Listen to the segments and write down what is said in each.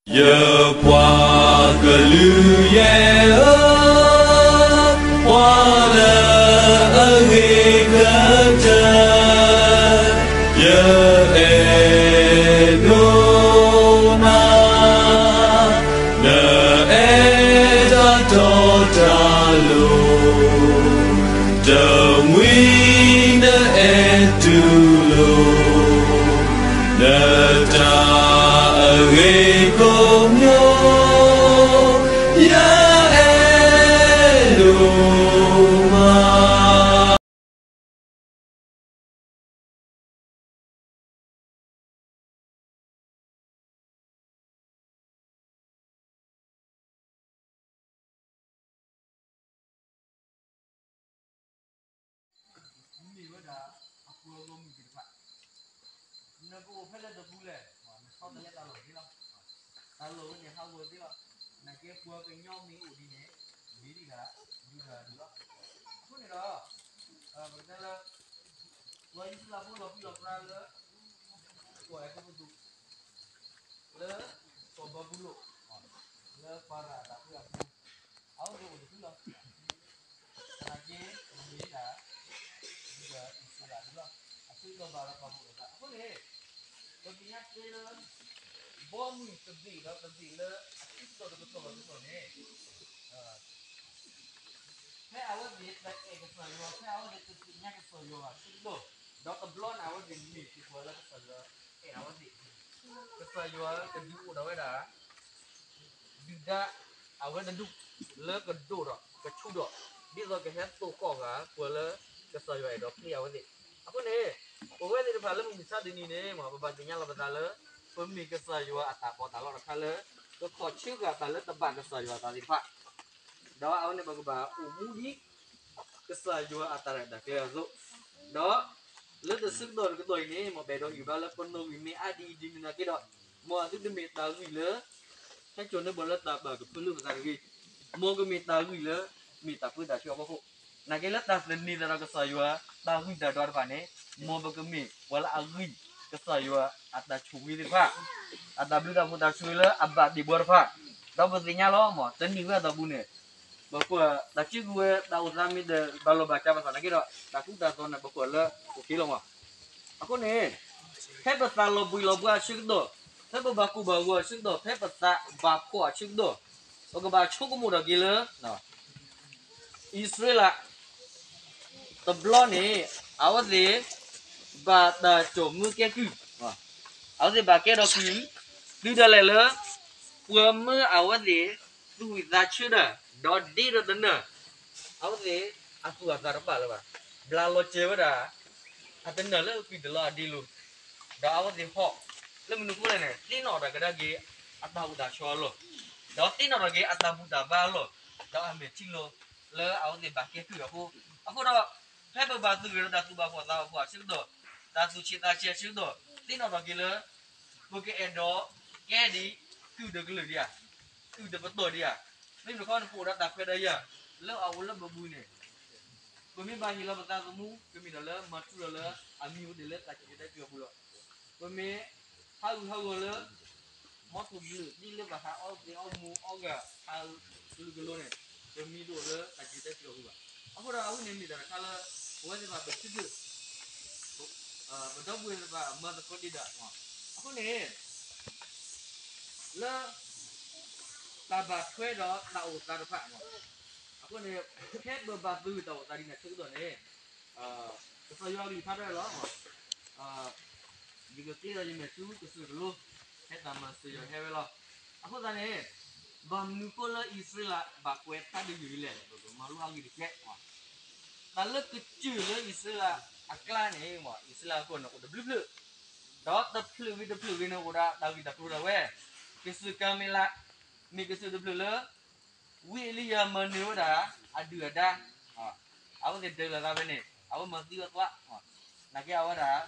ယပှၤကလုာ်ယဲၢ်ဧၢ, ပှၤလၢအဂ့ၤကတၢၢ်, ယအဲၣ်ဒိးနၤ, နအဲၣ်တၢ်တီတၢ်လိၤ, တမှံၤနအဲၣ်တူၢ်လိာ် နတၢ်အဂ့ၤကိးမံၤ, ယအဲၣ်ဒိးမး. မ့ၢ်ဝဲဒၣ်အပှၤဂီၢ်မုၢ်သ့ၣ်တဖၣ်, နကအိၣ်ဖဲလဲၣ်တပူၤလဲၣ်, နဆီတလဲတၢ်လီၢ်သ့လီၤ. တၢ်လီၢ်ဝဲန့ၣ်ဟးဂီၤသ့လီၤ. နာ်က့ပှၤကညီမ့ၢ်အိၣ်ဒ်န့ၣ်, မ့ၢ်ဒ်တၢ်ဒုၣ်တၢ်ဒုၣ်လီၤ. အဃိန့ၣ်ဒီး ပကတဲလၢ ပှၤအံၣ်စရ့လးဖိလီၤပြံလီၤပြါလၢ ကီၢ်အဲၤကူပတူး, လၢကီၢ်ဘၤဘူလိၣ်, လၢပၤရၤအတၢ်ဃံအပူၤ, အဝဲသ့ၣ်အိၣ်တဖုလီၤ. သနာ်က့ မ့ၢ်ဒၣ် ဒ်အံၣ်စရ့လးဒ်လီၤ. အဆၢကတီၢ်ဘၣ်ဒီးပာ်ဖှိၣ်လိာ်သး. အဃိန့ၣ် ပသ့ၣ်ညါတဲလၢ ဘီမုၢ်တဘ့ၣ်ဒီးတဘ့ၣ်လၢအဆၢကတီၢ်တကတီၢ်ဘၣ်တကတီၢ်န့ၣ် ဖဲအဝဲသ့ၣ်တအဲၣ်ကစၢ်ယွၤ, ဖဲအဝဲသ့ၣ်တသ့ၣ်ညါကစၢ်ယွၤဘၣ်အဆၢကတီၢ်, ဒီးတဘျီန့ၣ် အဝဲသ့ၣ်မ့ၢ်က့ၤပှၤလၢကစၢ်ယွၤအဲၣ်အဝဲသ့ၣ်, ကစၢ်ယွၤကဒုးအိၣ်ဒီးဝဲဒၣ် ဒုၣ်ဒါအဝဲတဒူၣ် လၢကဒိၣ်ဒီးကဆူၣ်ထီၣ် ဒ်သိးကဟဲသိၣ်ဃီၣ်ဃာ်ပှၤလၢကစၢ်ယွၤအဲၣ်ဒိးပျံၤအဝဲသ့ၣ်. အဃိန့ၣ် ပဝဲသ့ၣ်တဖၣ်လၢမုၢ်မဆါတနံၤန့ၣ် ပဘၣ်သ့ၣ်ညါလီၤပသးလၢ ပမ့ၢ်ကစၢ်ယွၤအတၢ်ပီးတၢ်လီတခါလၢ ကခီၣ်ဆၢဃာ်တၢ်လၢတဘၣ်ကစၢ်ယွၤအသးသ့ၣ်တဖၣ်, ဒီးအဝဲန့ၣ်ပကဘၣ်အိၣ်မူဒ် ကစၢ်ယွၤအတၢ်ရဲၣ်တၢ်ကျဲၤအသိး, ဒီးလၢတဆၢကတီၢ်တကတီၢ်အံၤန့ၣ် မ်ပအဲၣ်ဒိးဟ့ၣ်ဘါလၢပနီၣ်ဂံၢ်မ့ၢ်အါဒ်အံၤဒ်မ့ၢ်နာ်က့ဒီး, မ်အသုတမ့ၢ်တၢ်ဂံၢ်လၢ ဟဲစိာ်န့ၢ်ပှၤလၢတၢ်ဘၣ်ကဖၢလၢပသးတဂ့ၤ, မ်ကမ့ၢ်တၢ်ဂံၢ်လၢ မ့ၢ်တၢ်ပၢတၢ်ဆှၢအဖီခိၣ်, နာ်က့လၢတၢ်သန့ၤသးဒီးကစၢ်ယွၤ တၢ်ဂံၢ်တၢ်ဒွးတဖၣ်န့ၣ်, မ်ပကမ့ၢ်ပှၤလၢအဂံၢ် ကစၢ်ယွၤအတၢ်ဆိၣ်ဂ့ၤသ့ၣ်တဖၣ်, အတၢ်ဘျုးတၢ်ဖှိၣ်တၢ်ဆိၣ်ဂ့ၤလၢအဘၣ်ဒံးဘီတဖၣ်, ဒီးပသ့ၣ်ညါလီၤမး တနံၣ်ဝဲအတီၢ်ပူၤန့ၣ် ပကွၢ်တၢ်စုကဝဲၤတၢ်အိၣ်သးမ့ၢ်တဘၣ်လီၢ်ဘၣ်စးဘၣ်ဆၣ်နာ်က့ဒီး တၢ်ဃူတၢ်သိးန့ၣ် ပကွၢ်လၢအိၣ်က့ၤလီၤမး. အဃိန့ၣ် ဖဲပသးလီၤဘှံးလီၤဘှါအဆၢကတီၢ်, ဖဲပဘၣ်ကိၢ်ဘၣ်ဂီၤအဆၢကတီၢ်, ဖဲပသးဘၣ်ဖှီၣ်အဆၢကတီၢ်, ပကဘၣ်ဆိကမိၣ်ထီၣ်က့ၤလၢ အံၣ်စရ့လး တဘျီန့ၣ် အဝဲသ့ၣ် ဘၣ်တၢ်စိာ်မၢကဲကုၢ်, အဝဲသ့ၣ်ဘၣ်ကဲထီၣ်ကုၢ်, တုၤဒၣ်လဲာ်လၢ ပှၤမၢအဝဲသ့ၣ် သူၣ်ဝံၣ်သးဆၢတၢ်, ဒီးဒ့ဒီးတနၢၤ, အဝဲသ့ၣ် အသူၣ်အသးတဘၣ်လၢၤဘၣ်, ဘျးလီၤစဲၤဝဲဒၣ် အတနၢၤလၢအကွံာ်တလီၤအဒ့လိၤ, ဒီးအဝဲသ့ၣ်ဟီၣ် လၢမနုၤအဃိလဲၣ်န့ၣ် သ့ၣ်နီၣ်တၢ်ကဒါက့ၤ အတၢ်အိၣ်တၢ်ဆိးအလီၢ်, ဒီးသ့ၣ်နီၣ်ထီၣ်က့ၤအတၢ်ဘူၣ်တၢ်ဘါအလီၢ်, ဒီးအမဲာ်ထံလီၤ လၢအဝဲသ့ၣ်ဘၣ်ကဲကုၢ်အဃိ, အဃိဒီး ဖဲပဘၣ်သူၣ်ဂ့ၤဒီးတၢ်သူၣ်ဘၣ်ဖှီၣ်သးဘၣ်ဖှီၣ်အဆၢကတီၢ်, တၢ်သူၣ်ဆံးသးဆံးအဆၢကတီၢ်, သ့ၣ်နီၣ်ထီၣ်က့ၤလၢ ပကအဲၣ်ဒိးကဲဒံး ကုၢ်တကလုာ်ဒံးဧါ, ကုၢ်တပတီၢ်ဒံးဧါ, မ့မ့ၢ်တခီန့ၣ် ပအိၣ်ဒီးတၢ်ခွဲးတၢ်ယာ် လၢအအိၣ်လၢပပူၤန့ၣ် ပမ့ၢ်ဘၣ်ဟ့ၣ်လီၤပသးသမူ ကမ့ၢ်ဒီးလၢမၤထူရၤလၢအမံၤအိၣ်ဒံးလၢတၢ်စံၣ်စိၤတဲစိၤအပူၤလီၤ. ပမ့ၢ်ဟးဂူာ်ဟးဂီၤလၢ မီထိၣ်ဘျုး ဒ်လၢဘၣ်ဟးအီၣ်သ့ၣ်အီၣ်မူအီၣ်ဂၤဟးကလုာ်ကလိန့ၣ် ပမံၤတအိၣ်လၢတၢ်စံၣ်စိၤတဲစိၤအပူၤဘၣ်. အဃိဒီးအဝဲန့ၣ်မ့ၢ်တၢ်တခါလၢ ပဝဲသ့ၣ်တဖၣ်ပထံၣ်ဘၣ် ပဒီပုၢ်ဝဲၢ်သ့ၣ်တဖၣ်မၤသကိးတ့ၢ်ဒီး အဃိန့ၣ် လၢ တၢ်ဘၣ်ထွဲဒီးတၢ်အိၣ်သးတဖၣ်, အဃိန့ၣ် ဖဲပဘၣ်သူၣ်ဂ့ၤတၢ်အိၣ်သးဒ်န့ၣ်အဆၢကတီၢ်န့ၣ် ကစၢ်ယွၤအကလုၢ်ကထါတဲဝဲလီၤ. ယကကျ့ဒီးယမဲာ်ဆူကစၢၢ်ကလိ, ဖဲတၢ်မၤစၢၤယွၤဟဲဝဲလီၤ. အဃိသတးန့ၣ် ဘၣ်မနုၤဃိလၢအံၣ်စရ့လးဘၣ်ကွဲးထါဒုးယုာ်ဒ်လဲၣ်, ပကမၤလိအဂ့ၢ်တကဲး. တၢ်လၢကစၢၢ်လၢအံၣ်စရ့လးအကျါန့ၣ် အံၣ်စရ့လးအဃိန့ၣ် အိၣ်တဘျုးဖျၢၣ်, ဒီးတဖျၢၣ်ဂ့ၤတဖျၢၣ်ဂ့ၤန့ၣ် အိၣ်ဒီးတၢ်ဂ့ၢ်တၢ်ကျိၤဒၣ်ဝဲ, ကစၢၢ်ကၤမ့လး မ့ၢ်ကစၢၢ်တဖျၢၣ်လၢ ဝံအ့လံယၤမၤနၢၤဝဲဒၣ် အဒုၣ်အဒါ, အဝဲသ့ၣ်ဒၢးလီၤသးဖဲန့ၣ် အဝဲမၤသံအသွါ, နာ်က့အဝဲဒၣ်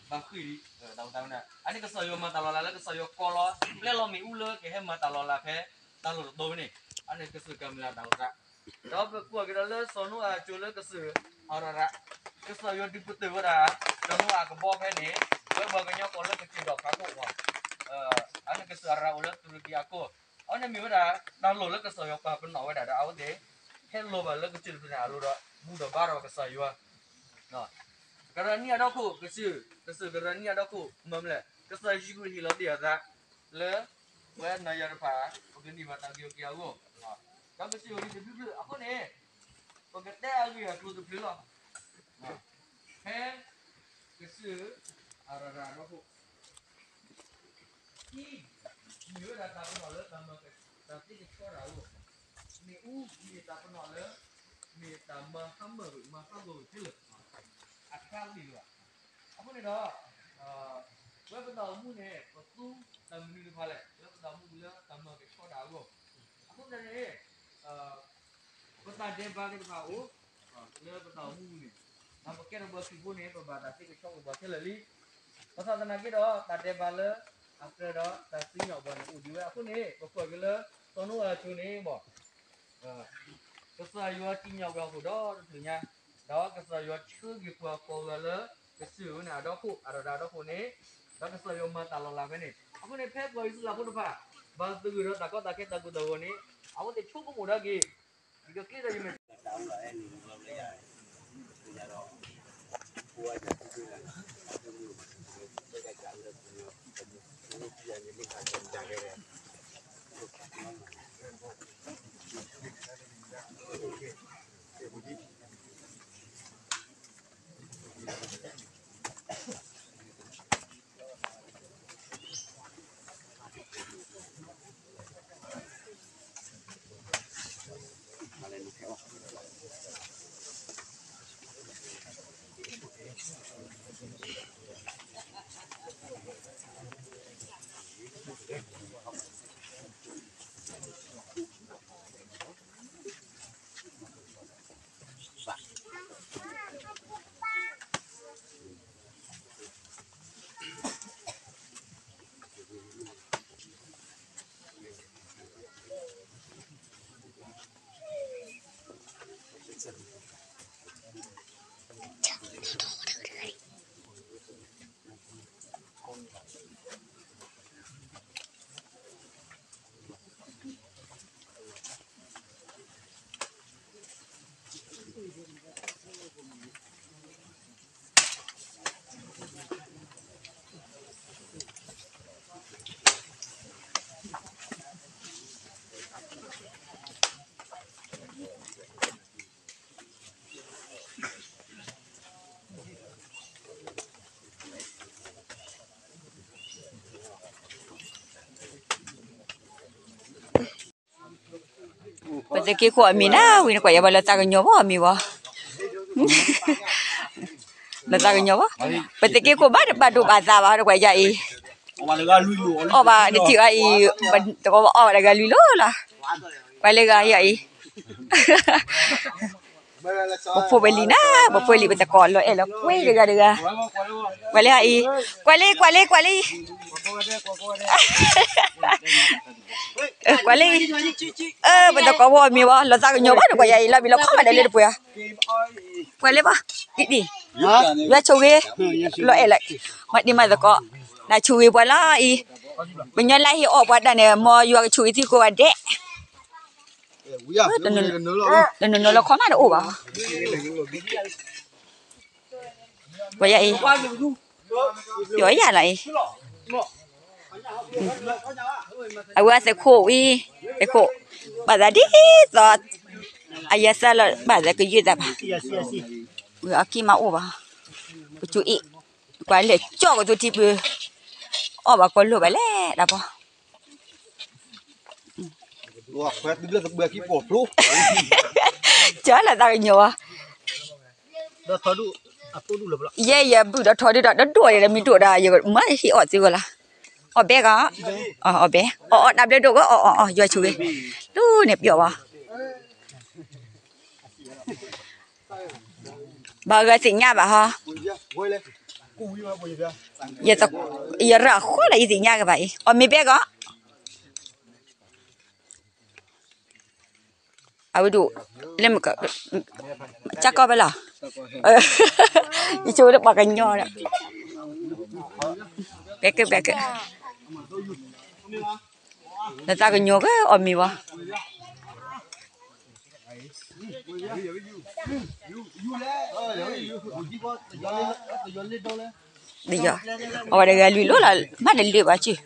ဘၣ်ဃ့ၢ်ဒံး တၢ်အိၣ်သးဝဲန့ၣ် အန့ၣ်ကစၢ်ယွၤမၤတၢ်လီၤလးလၢကစၢ်ယွၤကိးလီၤ ပျဲလီၤမ့ၣ်အူလၢကဟဲမၤတၢ်လီၤလးဖဲ တၢ်လီၢ်တတီၤဝဲန့ၣ် အန့ၣ်ကစၢၢ်ကၤမ့လးတၢ်အိၣ်သး, ဒီးပကွၢ်က့ၤဒီးလၢစီၤနိအၤအစိၤလၢကစၢၢ်အၤရရး, ကစၢ်ယွၤဒုးပတုာ်ဝဲဒၣ် စီၤနိအၤအကဘီဖဲန့ၣ် ပဝဲပှၤကညီကိးလၢကစၢၢ်ဒီးဖးခိၣ်, နကစၢ်အရၤအိၣ်လၢတူၤရကံအကီၢ်, အဝဲန့ၣ်မ့ၢ်ဝဲဒၣ် တၢ်လီၢ်လၢကစၢ်ယွၤပာ်ပနီၣ်ဝဲဒၣ်ဒီး အဝဲသ့ၣ် ဟဲလီၤဘၣ်လၢကစၢၢ်တဖျၢၣ်န့ၣ် အလိၤဒီး ဘူၣ်ဒီးဘါဒီးကစၢ်ယွၤ ကရၢနံၣ်အဒီခိၣ် ကစၢၢ်, ကစၢၢ်ကရၢနံၣ်အဒီခိၣ် မၢမလဲၣ်, ကစၢ်ယ့ၣ်ၡူးခရံာ်ဟ့ၣ်လီၤတ့ၢ်အသး လၢ ပဝဲနၤယၤတဖၣ် ပကန့ၢ်ဘၣ်တၢ်ဂ့ၤက့ၤအဂီၢ်, ဒီးကစၢၢ်အိၣ်ဒံးတဘျုးဘျုးအဃိန့ၣ် ပကတဲအဂ့ၢ်အကျိၤတဖျၢၣ်လီၤ. ဖဲ ကစၢၢ် အရၤရၤအဒီခိၣ် ခံ, မ့ၢ်ဝဲဒၣ်တၢ်ပနီၣ်လၢတၢ်မၤ တၢ်သ့ကဆှီတၢ်အဂီၢ်, မ့ၢ်အူ မ့ၢ်တၢ်ပနီၣ်လၢ မ့ၢ်တၢ်မၤဟါမၢ်ဂ့ၤ မၤဟါဂီၤဂ့ၤခဲလၢာ်, အချါဂ့ၢ်လီၤ. အဃိန့ၣ်ဒီး ဝဲပတၢ်အိၣ်မူန့ၣ် ပသူတၢ်မနုၤတဖၣ်လဲၣ် လၢပတၢ်အိၣ်မူလၢတၢ်မၤကဆှီတၢ်အဂီၢ်, အဃိသတးန့ၣ် ပတၢ်ဒဲးဘးသ့ၣ်တဖၣ်အိၣ် လၢပတၢ်အိၣ်မူန့ၣ်, ဒီးပကဲထီၣ်ပှၤခရံာ်ဖိန့ၣ် ပဘၣ်တၢ်သ့ကဆှီက့ၤပှၤခဲလၢာ်လံ. ဘၣ်ဆၣ်သနာ်က့ဒီး တၢ်ဒဲးဘးလၢ အကြၢးဒီးတၢ်စံၣ်ညီၣ်ပှၤန့ၣ်အိၣ်ဒံးဝဲအဃိန့ၣ် ပကွၢ်က့ၤလၢ စီၤနိအၤအစိၤန့ၣ်မ့ၢ် ကစၢ်ယွၤစံၣ်ညီၣ်ကွံာ်အီၤအဃိဒီတဖျၢၣ်ညါ, ဒီးကစၢ်ယွၤဆှၢက့ၤပှၤကိးဂၤလၢ ကစၢၢ်ဝဲန့ၣ်အဒီခိၣ် အရၤရၤအဒီခိၣ်န့ၣ်, ဒီးကစၢ်ယွၤမၤတၢ်လီၤလးဖဲန့ၣ်, အဃိန့ၣ် ဖဲပှၤအံၣ်စရ့လးဖိတဖၣ် ဘၣ်သဂၢၢ်ဒီးတၢ်ကီတၢ်ခဲတၢ်ကိၢ်တၢ်ဂီၤန့ၣ် အဝဲသ့ၣ်ဆိကမိၣ်ဒၣ်က့ၤ ယကကျ့ဒီးယမဲာ် ပသုးက့ခိၣ်အမံၤနၤ ဝံၤနကွၢ်ယၤဘၣ် လၢသးကညီၤဘၣ်အမံၤဘၣ်, လၢသးကညီၤဘၣ်, ပသုးက့ခိၣ်ဘၣ်တဘၣ်ဒိဘၣ်သးဘၣ် နကွၢ်ယၤအံၤ, အီၣ်ဘၣ်တထံၣ်အံၤ, တကီဘၣ်အီၣ်ဘၣ်တဂၤလွံၢ်လိၤလီၤ, ကွၢ်လၢဂၤယၤအံၤ ပဖိပလံၤနၤ ပဖိလံၤပသကိးလီၤအဲၣ်လီၤကွံတဂၤတဂၤ, ကွၢ်လၢအံၤ, ကွၢ်လၢ ကွၢ်လၢ ကွၢ်လၢ, ကွၢ်လၢ, ပသကိးဖိအမံၤဘၣ် လီၤသးကညီၤဘၣ် နကွၢ်ယၤအံၤ လီၤဘံလီၤခီၣ်ဘၣ်ဒဲးလၢတပှဲၤဧါ, ကွၢ်လၢဘၣ်, ဒ်ဒ်, ယွၤဆိၣ်ဂ့ၤ, လီၤအဲၣ်လီၤ, မၤတံၤမၤသကိး, နဆိၣ်ဂ့ၤပှၤလီၤအံၤ, ပညီလၢဟ့ၣ်အီၣ်ပှၤတၢ်န့ၣ် မ်ယွၤကဆိၣ်ဂ့ၤသုကိးဂၤဒဲး တနီၤနီၤလၢခီမးတအိၣ်ဘၣ်, ပှၤယၤအံၤ, ပျီယၤလီၤအံၤ, အဝဲသုးခိၣ်ဝံၤ, သုးခိၣ်, ဘၣ်သးဒ်သိး, အယဲသၢလီၤဘၣ်သးကယုၢ်သးဘၣ်, ဝံၤအကံၢ်မးအိၣ်ဘၣ်, ပကၠူအံၣ်, ကွၢ်လဲၤကၠီၣ်ကသိထံပူၤ, အီၣ်ဘၣ်ကီလိာ်ဘၣ်လဲၣ် တၢ်ပီ ကၠီလၢသးကညီၤဘၣ်, ယဲယဘုၣ်ဒီးထီဒုဒီး တဒိၣ်ဒံးဒီး မ့ၢ်ဒိၣ်ဒီး ယမၤဟ့ၣ်အီၣ်သုဂီၢ်လီၤ, အီၣ်ဘဲဂီၢ်, အီၣ်ဘဲ, အီၣ်အီၣ်တၢ်ဘျၢဒိၣ်ဂီၢ် အီၣ်အီၣ်အီၣ် ယွၤဆိၣ်ဂ့ၤ, ဒ်န့ၣ်ပျီဘၣ် ဘၣ်ဂၤသ့ၣ်ညါဘၣ်ဟီ, ယရၣ်ဃီလၢယသ့ၣ်ညါကဘၣ်အံၤ အီၣ်မ့ၢ်ဘဲဂီၢ်, အဝဲဒိၣ်, လၢမက, ကၠၢ်ကီၢ်ဖဲလီၤ, ယဆိကမိၣ်လၢပှၤကညီဒီး, ဘဲကၢဘဲကၢ လၢသးကညီၤကအီၣ်မ့ၤဘၣ်. အဝဲတဂၤလွံၢ်လိာ်လီၤ မ့ၢ်တလၢာ်ဘၣ်က့ၢ်.